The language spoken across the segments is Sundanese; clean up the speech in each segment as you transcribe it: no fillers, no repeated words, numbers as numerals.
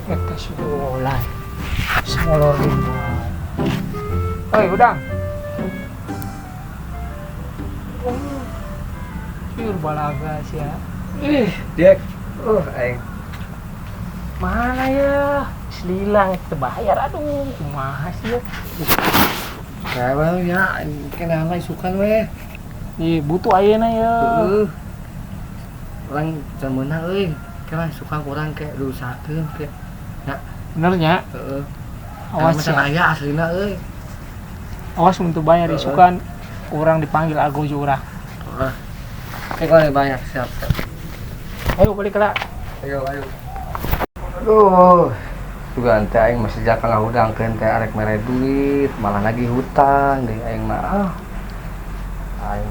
Eta si bola. Semolor di. Oi, udang. Oh, Siur balaga sih ya. Ih, Jack. Aing. Mana ya? Selilang terbayar. Aduh, kumaha sih ya? Kayak ya, kena isukan weh. Ih, butuh ayeuna ya. Heeh. Urang can meunang euy. Kena isukan kurang kayak diusahakeun kayak. Bener nya? Heeh. Awas ya. ya. Aya aslina euy. Awas untuk bayar isukan orang dipanggil algojo urang. Heeh. Kayak kalau bayar siap, siap. Ayo balik lah. Ayo, ayo. Aduh. Juga ente aing masih jaka ngahudangkeun teh arek mere duit, malah lagi hutang deui aing mah. Ah. Aing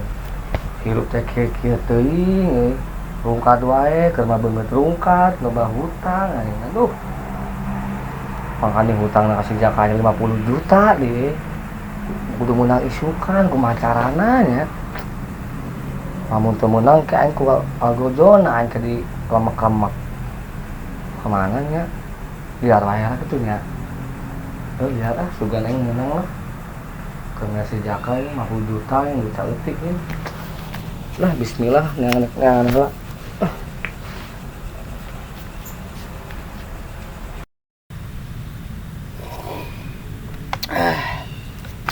hirup teh kieu-kieu teuing euy. Rungkad wae, keur mah beungeut rungkad, loba hutang aing. Aduh. Mangkane hutangna ka si Jaka 50 juta deui. Kudu meunang isukan kumaha carana nya. Lamun teu meunang ke aing ku algojona aing ke di lemek-lemek. Kemana nya? Liar wae lah kitu nya. Liar ah sugan aing meunang lah. Keur si Jaka 50 juta yang duit saeutik ieu. Lah bismillah neangan heula.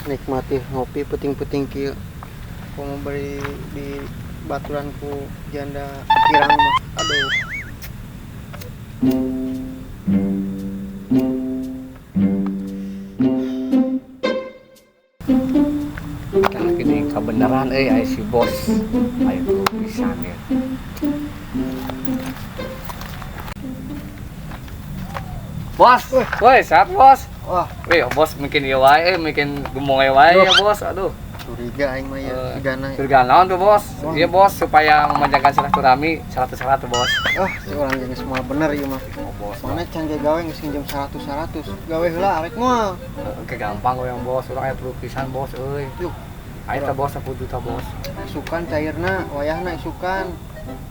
Nikmati ngopi puting-puting kieu. Aku mau beri di baturanku janda pirang mah. Aduh. Nah, gini kebenaran euy aya si bos. Ayo tuh pisan ya. Bos, woi, sehat bos. Wah, Wih, bos mungkin ieu wae, mungkin gembong wae ya bos. Aduh. Curiga aing mah ya, curigana. Curiga naon tuh bos? Iya bos, supaya memanjangkan silaturahmi 100-100 bos. Ah, si orang geus semua bener ieu mah. Oh, bos. Mana can ge gawe geus nginjem 100-100. Gawe heula arek moal. Oke gampang we yang bos, urang aya perlu pisan bos euy. Yuh. Ayo teh bos 10 juta bos. Isukan cairna, wayahna isukan.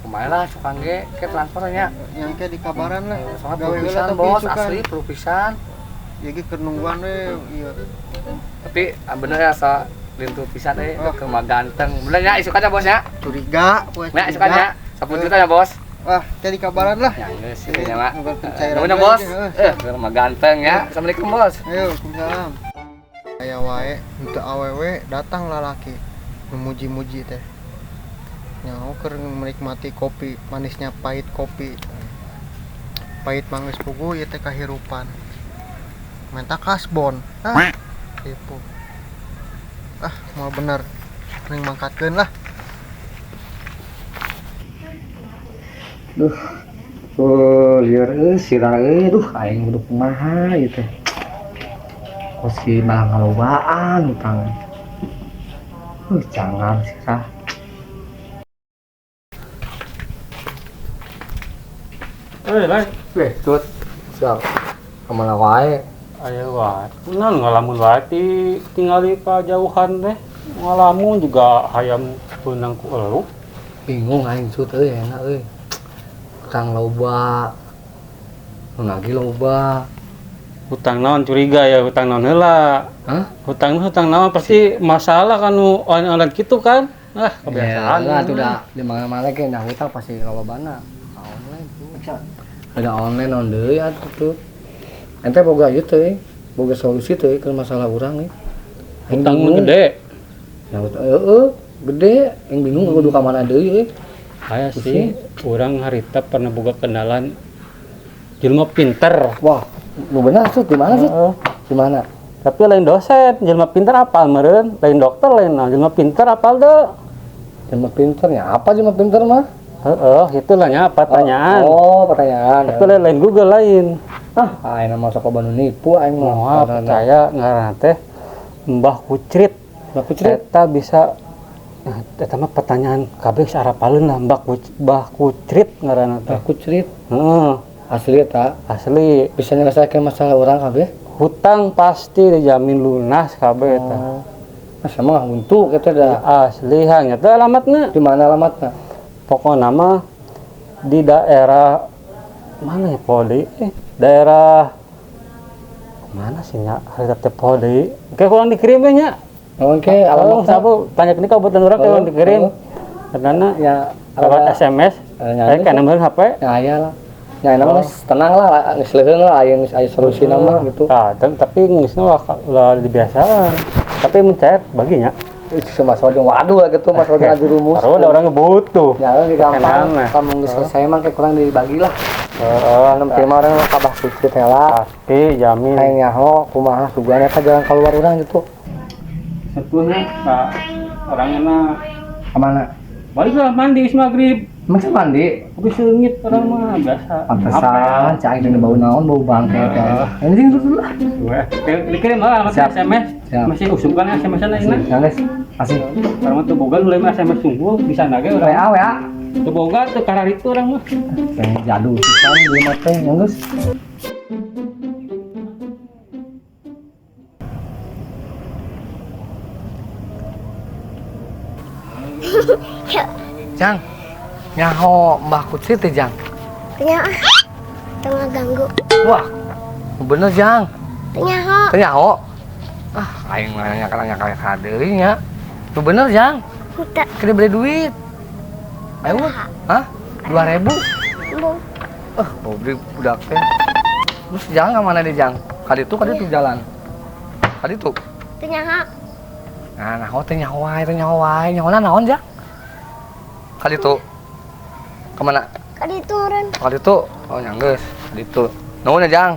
Kumaha lah sukan ge ke transfer nya. Yang ke dikabaran lah. Soalnya Gawe perlu heula pisan tapi bos, isukan. Asli perlu pisan. Ya ge keur nungguan we ieu. Tapi bener ya sa lintu pisan euy, Oh. keur mah ganteng. Bener nya isukannya bos nya? Curiga, poe Nya isukannya 10 juta ya bos. Wah, jadi kabaran lah. Ya geus ieu nya mah. Nungguan pencairan Nuhun ya we, bos. heeh. Keur mah ganteng ya. Assalamualaikum bos. Ayo, waalaikumsalam. Aya wae, henteu awewe datang lalaki memuji-muji teh. Nyaho keur menikmati kopi, manisnya pahit kopi. Pahit manggeus pugu ieu teh kahirupan. Menta kasbon. Ah, tipu. Ah, mau bener. Mending mangkatkeun lah. Duh. Oh, lieur euy sirah euy, duh aing kudu kumaha ieu teh. Kos si malah ngalobaan utang. Jangan sirah. Eh, lai. Weh, tut. Siap. Kemana wae? Aya wae. Kunaon ngalamun wae ti tingali kajauhan teh. Ngalamun juga hayam beunang ku elu. Bingung aing tut euy, enak euy. Utang loba. Nu nagih loba. Hutang naon curiga ya, hutang naon heula. Hah? Hutang hutang naon pasti masalah kan nu online-online gitu kan. Ah, kebiasaan. Ya, tuh dah di mana-mana ke nah hutang pasti lolobana. Online tuh. Ada online naon deui atuh tuh. Ente boga ieu teh, boga solusi teh ke masalah urang euy. Aing Hutang bingung. gede. Ya heeh, gede, aing bingung kudu ka mana deui euy. Aya sih, urang harita pernah boga kenalan jelema pinter. Wah, lu benar sih, di mana sih? Heeh. Di mana? Tapi lain dosen, jelema pinter apal meureun, lain dokter lain naon, jelema pinter apal deui. Jelema pinternya apa jelema pinter mah? Heeh, itulah nya pertanyaan. Oh, pertanyaan. Tapi lain Google lain. Ah, aing mah sok loba nu nipu aing mah. Moal percaya ngaranna teh Mbah Kucrit. Mbah Kucrit. Eta bisa nah, eta mah pertanyaan kabeh geus arapaleun lah Mbah Kucrit ngaranna teh. Mbah Kucrit. Heeh, Asli eta. Asli. Bisa nyelesaikan masalah orang kabeh? Hutang pasti dijamin lunas kabeh eta. Oh. Nah, sama buntu kita dah. Asli hanya teh alamatna. Di mana alamatna? Pokoknya mah di daerah mana ya poho deui? Daerah mana sih nya harita teh poho deui. Oke, kurang dikirim we nya. Oke, Oh, alamatna. sabu tanya ini kabupaten urang Oh, kurang dikirim. oh. Karena Ya, lewat SMS, nya saya kan nomor HP. Ya aya lah. Ya enak mah tenang lah, geus leuheung lah aya geus aya solusi mah gitu. Ah, tapi geusna ulah ulah dibiasaan. Tapi mun cair baginya. Itu masalah jeung waduh lah gitu, masalah jeung rumus. Baru ada orang butuh. Ya ge gampang. Kenana. Kamu geus selesai mah kayak kurang dibagi lah. Heeh, Anu penting mah urang kabah kucrit heula. pasti jamin. Hayang nyaho kumaha sugan eta jalan keluar urang gitu. Sebetulnya Pak orangnya mah Kemana? balik lah mandi geus maghrib. Emang sih mandi? Habis seungit orang mah biasa. Pantesan, cai dengan bau naon, bau bangke teh. Anjing dulu lah. Weh, dikirim lah alamat Siap. SMS. Siap. Masih usum kan SMS-nya ini. Ya guys, asik. Orang mah teu boga nu lain mah SMS sungguh bisa nage urang. WA WA. Teu boga teu karar itu orang mah. Teh jadul pisan di mah teh, ya geus. Jang, nyaho Mbah Kucrit teh Jang. Tanya ah. Tengah ganggu. Wah, bener Jang. Tanya ho. Teh nyaho. Ah, aing mah nanya kana nyaka kadeui nya. Nu bener Jang, Minta kena beli duit. Ayo, hah? 2000. bu. Eh, mau beli budak teh. Terus Jang ke mana deh Jang? Kali itu jalan. Kali itu. Tanya ho. Nah, nah, teh nyaho wae, teh nyaho wae. Nyahona naon Jang? Kali itu. Kemana? Kali turun. Kali itu. Oh, nyanggeus. Kali itu. Nuhun ya, Jang.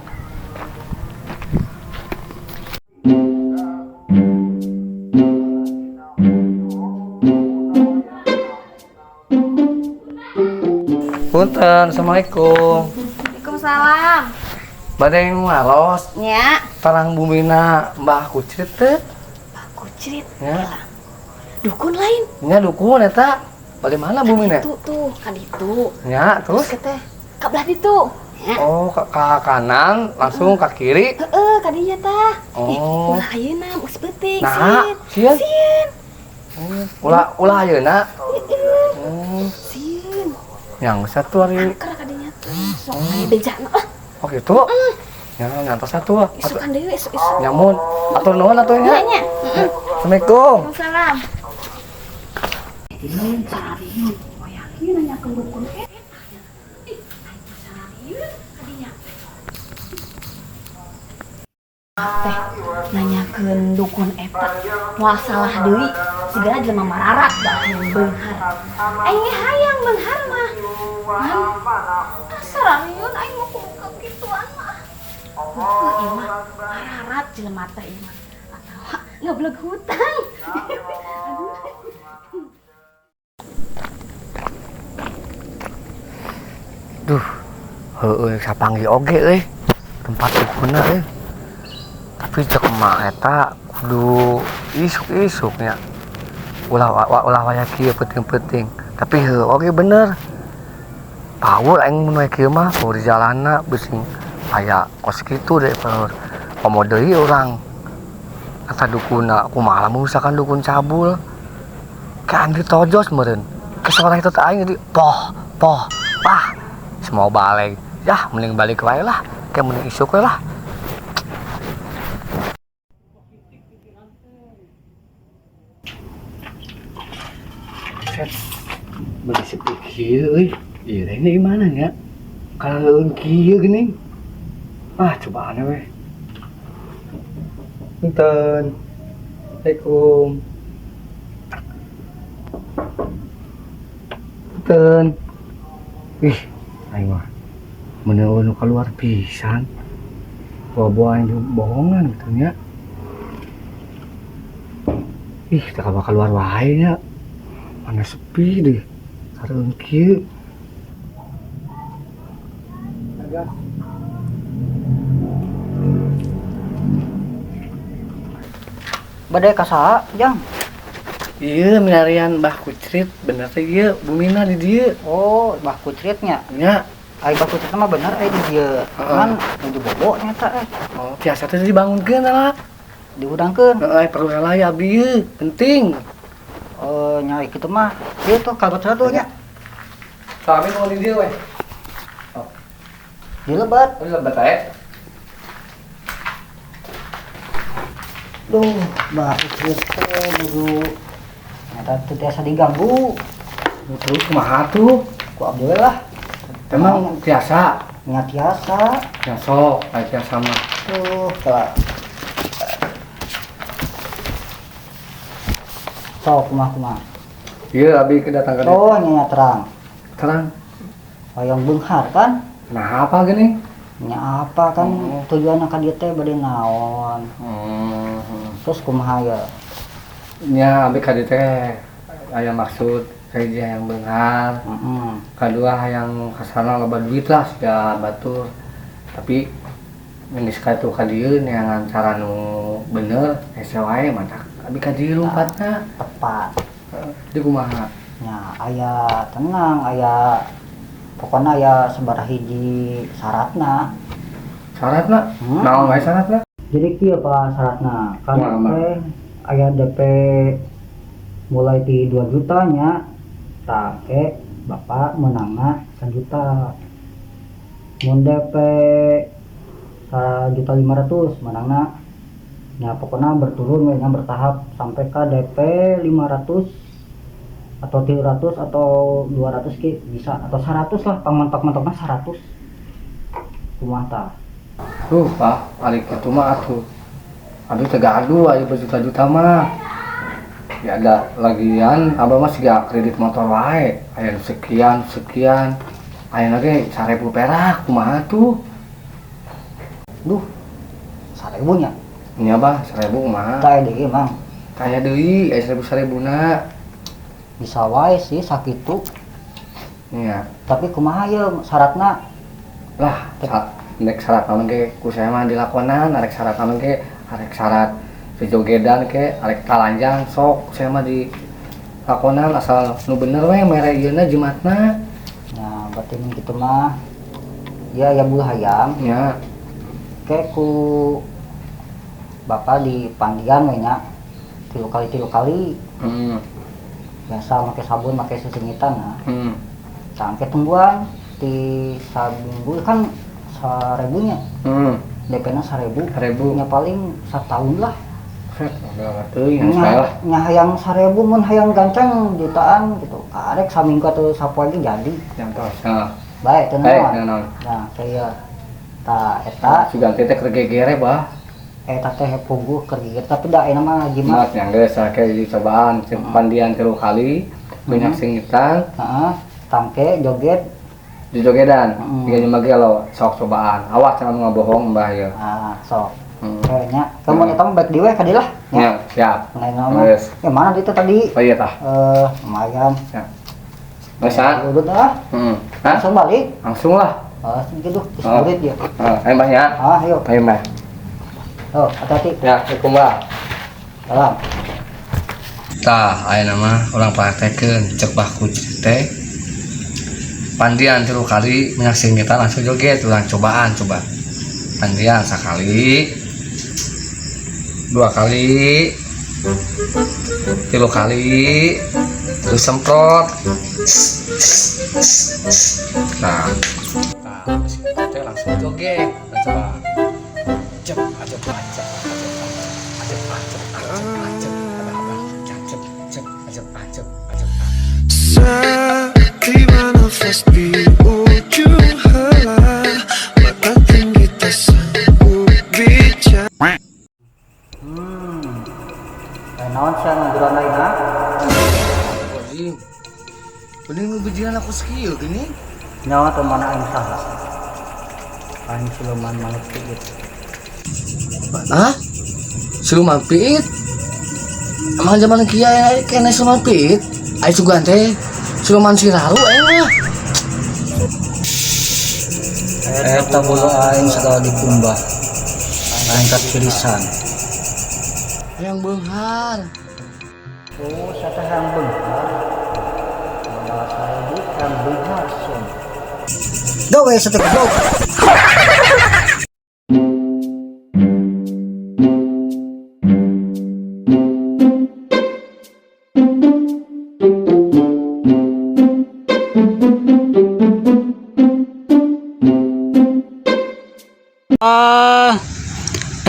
Punten, Assalamualaikum. Waalaikumsalam. Bade ngaros, Nya, tarang bumina Mbah Kucrit teh. Pak Kucrit. Ya. Dukun lain. Nya dukun eta. Bagaimana bumina? Tuh tuh, kan itu. Nya, terus? Terus teh ka belah ditu. Nya. Oh, ke kanan, langsung ke kiri. Heeh, kadinya tah. Ih, Oh. ulah ayeuna geus peuting, Nah, sieun. sieun. Sieun. Ulah ulah ayeuna. Heeh. Oh, Sieun. yang satu hari. Angker kadinya tuh. Sok aya bejana ah. Oh gitu. Ya, ngantos satu. Isukan deui isuk-isuk. Nyamun. Atur nuhun atuh nya. Nya nya. Heeh. Assalamualaikum. Waalaikumsalam. Sarariun, oh yakin nanyakeun dukun eta. Ih, aing mah sarariun kadinya. Teh nanyakeun dukun eta moal salah deui sigana jelema mararat da hayang beunghar. Aing ge hayang beunghar mah. Ngan sarariun aing mah kudu kituan mah. Heueuh ieu mah mararat jelema teh ieu mah. Atawa ngebleg hutang. Aduh. Duh, heueuh sapanggih oge euy. Tempat dukunna euy. Tapi cek mah eta kudu isuk-isuk nya. Ulah ulah waya kieu peuting-peuting. Tapi heueuh oge bener. Paul aing mun we kieu mah paur di jalanna beusi aya kos kitu deh paur. Komo deui urang. Eta dukunna kumaha lamun misalkan dukun cabul. Ka Andri tojos meureun. Ke sekolah itu teh aing jadi poh poh pah. Semua balik. Yah, mending balik wae lah. Kayak mending isuk we lah. Set. Beli sepi kieu euy. Ieu teh ini gimana nya? Kalau kieu geuning. Ah, cobaan we. Punten. Assalamualaikum. Punten. Ih, aing mah meuneuh nu keluar pisan. Bawa-bawa aing bohongan gitu nya. Ih, tak bakal keluar wae nya. Mana sepi deh. Sareng kieu. Badai ka saha, Jang? Iya, milarian Mbah Kucrit, bener teh ieu bumina di dieu. Oh, Mbah Kucritnya. Nya, Ari Mbah Kucrit mah bener eh di dieu. Heeh. Kan nuju bobo nyata eh oh, tiasa teh dibangunkeun lah. Dihudangkeun. Heeh, perlu heula ya abdi ieu, penting. Oh, nya kitu mah. Ieu tuh kalebet heula nya. Kami mau di dieu we. Oh, Di lebat. oh, di lebat ae. Duh, Bah Kucrit teh nuju nyata teu tiasa diganggu. Terus kumaha tuh? Ku abdi we lah. Emang biasa. Nya tiasa. Ya sok, aya tiasa mah. Tuh, kala. Sok kumaha kumaha. Iya, abi kedatang ke dieu. Oh, nya terang. Terang. Hoyong beunghar kan? Nah, apa gini? Nya apa kan Oh. tujuanna ka dieu teh bade naon? Terus kumaha ya? Nya abi ka dieu teh aya maksud kahiji hayang beunghar, kadua hayang kasana loba duit lah siga batur. Tapi geus ka itu ka dieu neangan cara nu bener hese wae matak abi ka dieu lompatna. Tepat. Jadi kumaha? Nya aya tenang, aya pokona aya sabaraha hiji syaratna. Syaratna? Hmm. Naon wae syaratna? Jadi kieu Pak syaratna. Kan Kumaha? teh aya DP mulai di 2 juta nya. Tah ke Bapak meunangna 1 juta. Mun DP 1.500.000 meunangna nya pokona berturun we nya bertahap sampai ka DP 500 atau 300 atau 200 ki bisa atau 100 lah pangmentok-mentokna 100. Kumaha tah? Duh, Pak, ari kitu mah atuh. Abi teh gaduh aya berjuta-juta mah. Ya ada lagian abah mah siga kredit motor wae, aya nu sekian sekian. Aya ge 1000 perak kumaha tuh? Duh, 1000 nya. Nya bah 1000 kumaha? Tah deui Mang. Kaya deui aya 1000 sarebuna. Bisa wae sih sakitu. Nya. Tapi kumaha ye syaratna? Lah, nek syarat naon ge ku saya mah dilakonan, arek syarat naon ge, arek syarat jogedan ke, arek talanjang sok saya mah dilakonan asal nu bener we mere ieuna jimatna. Nah, berarti mun kitu mah ya ya bulu hayam. Nya. Ke ku Bapak di pandian we nya. 3 kali 3 kali. Biasa make sabun, make sesengitan nah. Sampai tungguan di saminggu kan 1000 nya. DP-na 1000. 1000. Nya paling setahun lah. Set, udah teuing Nya, saya lah. nya hayang 1000 mun hayang gancang jutaan gitu. Arek saminggu atau sapoe ge jadi. Yang tos. Nah. Baik, tenang. Baik, tenang. Nah, saya ta eta Sugan teh keur gegere bah. Eta teh puguh keur geger tapi da ayeuna mah jimat. Jimat yang geus sakeh dicobaan pandian 3 kali, minyak singitan. Heeh, tangke joget. Di jogedan, tiga lima gelo, sok cobaan. Awas jangan ngabohong mbah ya. Ah, sok. Kayaknya, kamu eta mah baik diwe ka dieu lah. Ya, siap. Nah, nama. Geus. Ya mana itu tadi? Oh iya tah. Lumayan. Ya. Geus, ah. Udah ah. Hah? Langsung balik. Langsung lah. Ah, gitu, terus Oh. burit dia. Ah, ayo mbah ya. Ah, ayo. Ayo mbah. Oh, hati-hati. Ya, assalamualaikum mbah. Salam. Tah, ayeuna mah urang praktekeun cek bah kucing teh. Pandian 3 kali minyak singitan langsung joget, urang cobaan coba. Pandian sekali, 2 kali, 3 kali, terus semprot. Nah, nah, terus teh langsung joget. Nah, coba. Cep, acep, acep, acep, acep, acep, acep, acep, acep, acep, acep, acep, acep, acep. Setiba nafas di ujung hela, mata tinggi tak sanggup bicara. Naon sia ngobrol lain ha? Wajib. Bening nu bejian aku skill gini. Nyawa teh mana aing saha? Aing siluman manuk piit. Hah? Siluman piit? Emang zaman kiai kene siluman piit? Ai sugan teh siluman siraru aing mah. Eta bulu aing segala dikumbah. Aing kakirisan. Yang beunghar. Oh, saya teh yang beunghar. Modal 1000 yang beunghar sieun. Gawe satu goblok.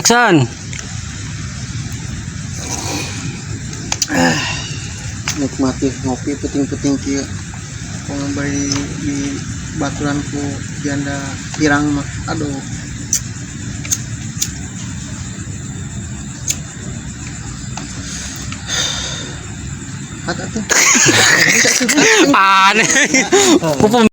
Action. Nikmati ngopi peuting-peuting kieu. Komo bari di baturan ku janda pirang mah. Aduh. Hat atuh. Aneh. Pupum.